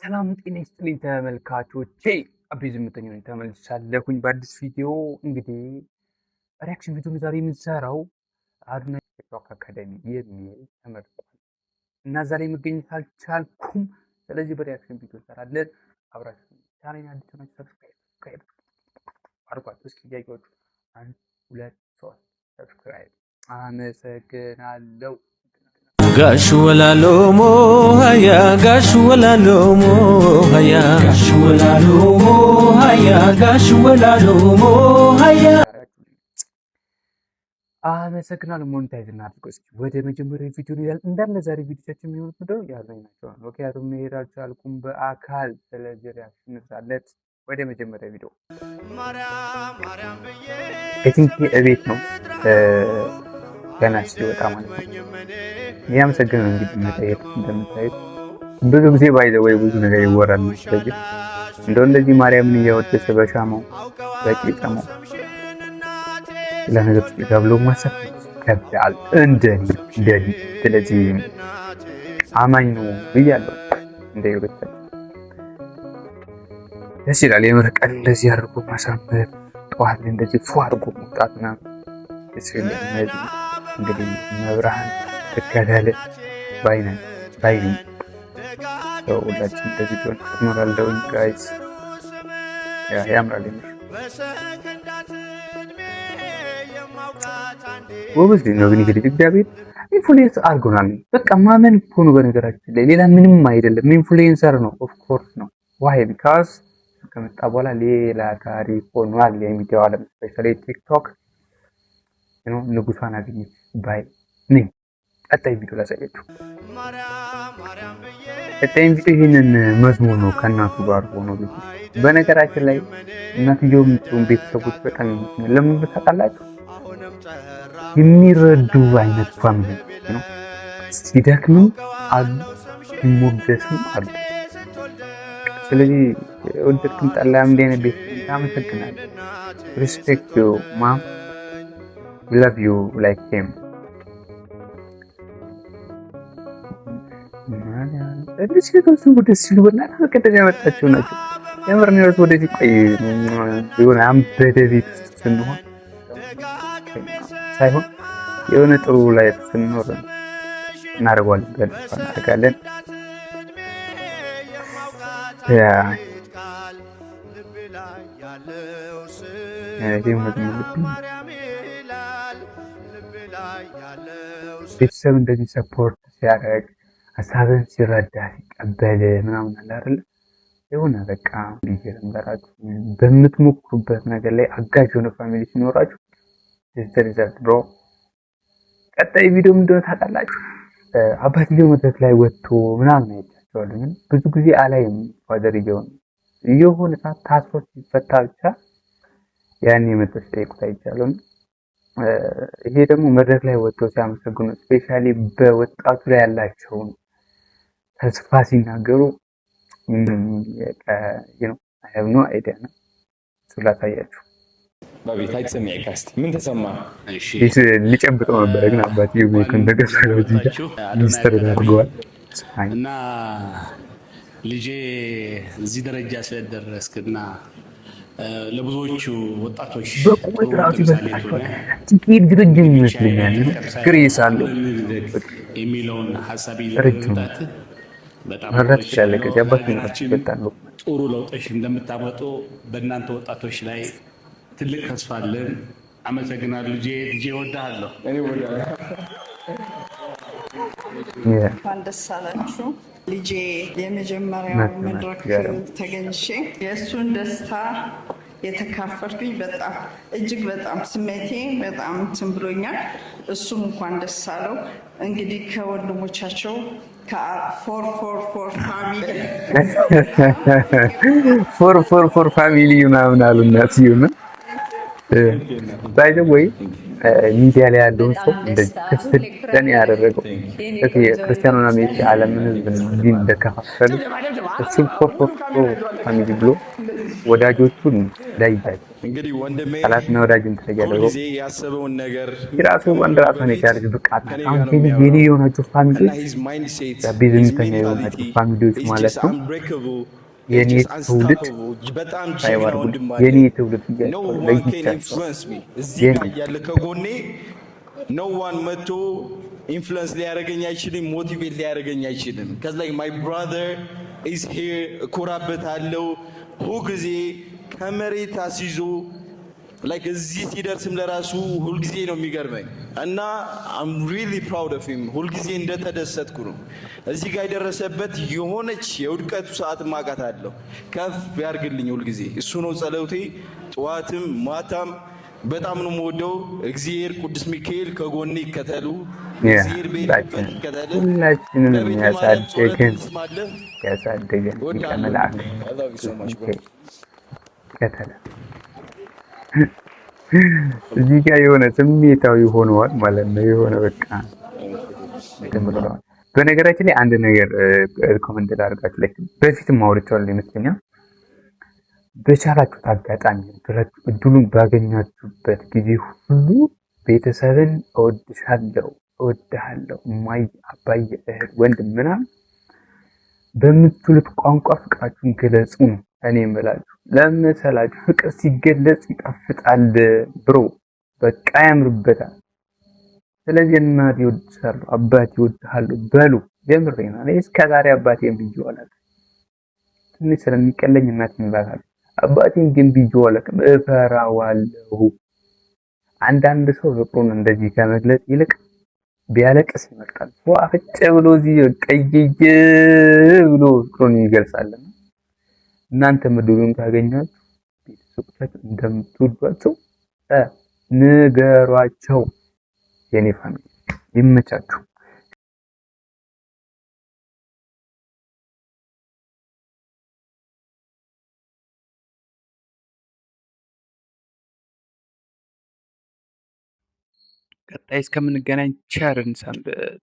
ሰላም ጤና ይስጥልኝ ተመልካቾቼ፣ አቤ ዝምተኛ ነኝ። ተመልሻለሁኝ በአዲስ ቪዲዮ። እንግዲህ reaction ቪዲዮ ዛሬ የምንሰራው አዶናይ ቲክቶክ አካዳሚ የሚል ተመርቋል እና እዛ ላይ መገኘት አልቻልኩም። ስለዚህ በ reaction ቪዲዮ እንሰራለን። አብራችሁ ቻናሌን አዲስ ሆናችሁ subscribe አድርጓት። እስኪ ጥያቄዎቹ አንድ፣ ሁለት፣ ሶስት subscribe። አመሰግናለሁ። ጋሽ ወላሎሞ ሀያ፣ ጋሽ ወላሎሞ ሀያ፣ ጋሽ ወላሎሞ ሀያ፣ ጋሽ ወላሎሞ ሀያ። አመሰግናለሁ። Monetize እናድርገው። እስኪ ወደ መጀመሪያው ቪዲዮ እንሄዳለን። እንዳለ ዛሬ ቪዲዮቻችን የሚሆኑት ምንድነው ያዝናኝ ናቸው። ምክንያቱም መሄድ አልቻልኩም በአካል። ስለዚህ reaction እንስራለት። ወደ መጀመሪያ ቪዲዮ። I think እቤት ነው ገና ሲወጣ ማለት ነው። እያመሰገነ ነው እንግዲህ መጠየቅ። እንደምታዩት ብዙ ጊዜ by the way ብዙ ነገር ይወራል። ስለዚህ እንደው እንደዚህ ማርያምን እያወደሰ በሻማው በቄጠማው ሌላ ነገር ውስጥ ብሎ ማሰብ ይከብዳል፣ እንደኔ እንደኔ። ስለዚህ አማኝ ነው ብያለሁ። እንደ ሁለታችን ደስ ይላል። የምር ቀን እንደዚህ አድርጎ ማሳመር፣ ጠዋት ላይ እንደዚህ ፎ አድርጎ መውጣት ምናምን ደስ ይላል። እንግዲህ መብርሃን ትከተል ባይነን ባይነኝ። ሁላችን እንደዚህ ቢሆን እኖራለሁኝ guys። ያምራል የምር። ጎበዝ ልጅ ነው ግን ይሄ ልጅ፣ እግዚአብሔር influence አድርጎናል። በቃ ማመን እኮ ነው። በነገራችን ላይ ሌላ ምንም አይደለም። Influencer ነው፣ of course ነው። Why? Because ከመጣ በኋላ ሌላ ታሪክ ሆኗል። የሚዲያው ዓለም especially ቲክቶክ ንጉሷን አገኘች ባይ ነኝ። ቀጣይ ቪዲዮ ላሳያችሁ። ቀጣይ ቪዲዮ ይህንን መዝሙር ነው ከእናቱ ጋር ሆኖ ቤት። በነገራችን ላይ እናትየው የምትሆን ቤተሰቦች በጣም ይመስላል። ለምን ታውቃላችሁ? የሚረዱ አይነት family ነው። ሲደክምም አሉ፣ ሲሞገስም አሉ። ስለዚህ ወደድክም ጠላህም እንዲህ አይነት ቤት አመሰግናለሁ። Respect you, mom, love you like him። እነዚህ ነገሮች ደስ ሲሉ በእናትህ በቀደም ያመጣቸው ናቸው። የምር ነው። ወደዚህ ቆይ የሆነ አንበደ ቤት ውስጥ ስንሆን ሳይሆን የሆነ ጥሩ life ስንኖር እናደርገዋለን፣ እናደርጋለን። Yeah, ይህ መዝሙር ቤተሰብ እንደዚህ support ሲያደርግ፣ ሀሳብን ሲረዳ፣ ሲቀበል ምናምን አለ አይደለ? የሆነ በቃ ብዬ ልንገራችሁ፣ በምትሞክሩበት ነገር ላይ አጋዥ የሆነ family ሲኖራችሁ result bro። ቀጣይ ቪዲዮ ምንድነው ታውቃላችሁ? አባትየው መድረክ ላይ ወጥቶ ምናምን አይቻቸዋለሁ። ግን ብዙ ጊዜ አላይም። Father የውን የሆነ ሰዓት ታስሮ ሲፈታ ብቻ ያን የመጣ ሲጠይቁት አይቻለሁ። ይሄ ደግሞ መድረክ ላይ ወጥተው ሲያመሰግኑ፣ especially በወጣቱ ላይ ያላቸውን ተስፋ ሲናገሩ no idea ነው። እሱ ላሳያችሁ። ባቤት አይተሰሚዕካ እስቲ ምን ተሰማ? ሊጨብጠው ነበረ ግን አባትዬው mic ኡን ተቀበለው። እዚህ ጋር ሚስተር አድርገዋል። እና ልጄ እዚህ ደረጃ ስለደረስክና ለብዙዎቹ ወጣቶች በቁመት ራሱ ይበልጣቸዋል። ጥቂት ረጅም ይመስለኛል። Grace አለው። የሚለውን ሀሳብ ረጅም በጣም መረዳት ይችላል። ከዚህ አባት ይበልጣል። ጥሩ ለውጦች እንደምታመጡ በእናንተ ወጣቶች ላይ ትልቅ ተስፋ አለን። አመሰግናለሁ ልጄ። ልጄ እወድሃለሁ። እንኳን ደስ አላችሁ። ልጄ የመጀመሪያው መድረክ ተገኝቼ የእሱን ደስታ የተካፈልኩኝ በጣም እጅግ በጣም ስሜቴ በጣም እንትን ብሎኛል። እሱም እንኳን ደስ አለው። እንግዲህ ከወንድሞቻቸው 444 family። 444 family ምናምን አሉ እናትዬው ነው። By the way ሚዲያ ላይ ያለውን ሰው በጣም እንደዚህ ደስታ ክፍል ሁሌ ለኔ ኩራት ያደረገው የኔ እህ ቆንጆ ክርስቲያኖና ሜሲ ዓለምን ህዝብ እንዲህ እንደከፋፈሉ እሱም 4 4 4 family ብሎ ወዳጆቹን ለያቸው። እንግዲህ ወንድሜ ጠላትና ወዳጅን ትለያለህ። ሁልጊዜ ያሰበውን ነገር የራሱ አንድ ራሱን የቻለች ብቃት ናት። አሁን የኔ የሆናችሁ family ዎች፣ ቢዝነተኛ የሆናችሁ family ዎች ማለት ነው። የኔ ትውልድ ሳይባርጉ የኔ ትውልድ ለይቻቸው። እዚህ ጋር ያለ ከጎኔ no one መጥቶ influence ሊያደርገኝ አይችልም፣ motivate ሊያደርገኝ አይችልም። 'Cause like my brother is here። እኮራበታለሁ። ሁልጊዜ ከመሬት አስይዞ like እዚህ ሲደርስም ለራሱ ሁልጊዜ ነው የሚገርመኝ እና I'm really proud of him። ሁልጊዜ እንደተደሰትኩ ነው እዚህ ጋር የደረሰበት። የሆነች የውድቀቱ ሰዓት ማቃት አለው። ከፍ ያርግልኝ ሁልጊዜ እሱ ነው ጸሎቴ፣ ጠዋትም ማታም። በጣም ነው የምወደው። እግዚአብሔር ቅዱስ ሚካኤል ከጎኔ ይከተሉ። እግዚአብሔር በሄድበት ይከተል። ሁላችንንም ያሳደገን ሊቀ መላእክት ከተለ እዚህ ጋር የሆነ ስሜታዊ ሆነዋል ማለት ነው። የሆነ በቃ ብለዋል። በነገራችን ላይ አንድ ነገር comment ላድርጋችሁ ላይ በፊትም አውርቼዋለሁ ይመስለኛል። በቻላችሁት አጋጣሚ እድሉን ባገኛችሁበት ጊዜ ሁሉ ቤተሰብን እወድሻለሁ፣ እወድሃለሁ፣ እማዬ፣ አባዬ፣ እህት፣ ወንድም ምናምን በምትሉት ቋንቋ ፍቅራችሁን ግለጹ ነው እኔ የምላችሁ። ለመሰላችሁ ፍቅር ሲገለጽ ይጣፍጣል bro፣ በቃ ያምርበታል። ስለዚህ እናቴ እወድሻለሁ፣ አባቴ እወድሃለሁ በሉ። የምሬን ነው። እኔ እስከ ዛሬ አባቴን ብዬው አላውቅም። ትንሽ ስለሚቀለኝ እናቴን እላታለሁ። አባቴን ግን ብዬው አላውቅም፣ እፈራዋለሁ። አንዳንድ ሰው ፍቅሩን እንደዚህ ከመግለጽ ይልቅ ቢያለቅስ ይመርጣል። አፍጭ ብሎ እዚህ ቀይይ ብሎ ፍቅሩን ይገልጻል። እናንተ እድሉን ካገኛችሁ ቤተሰቦቻችሁ እንደምትወዷቸው ንገሯቸው። የኔ family ይመቻችሁ። ቀጣይ እስከምንገናኝ ቸር እንሰንብት።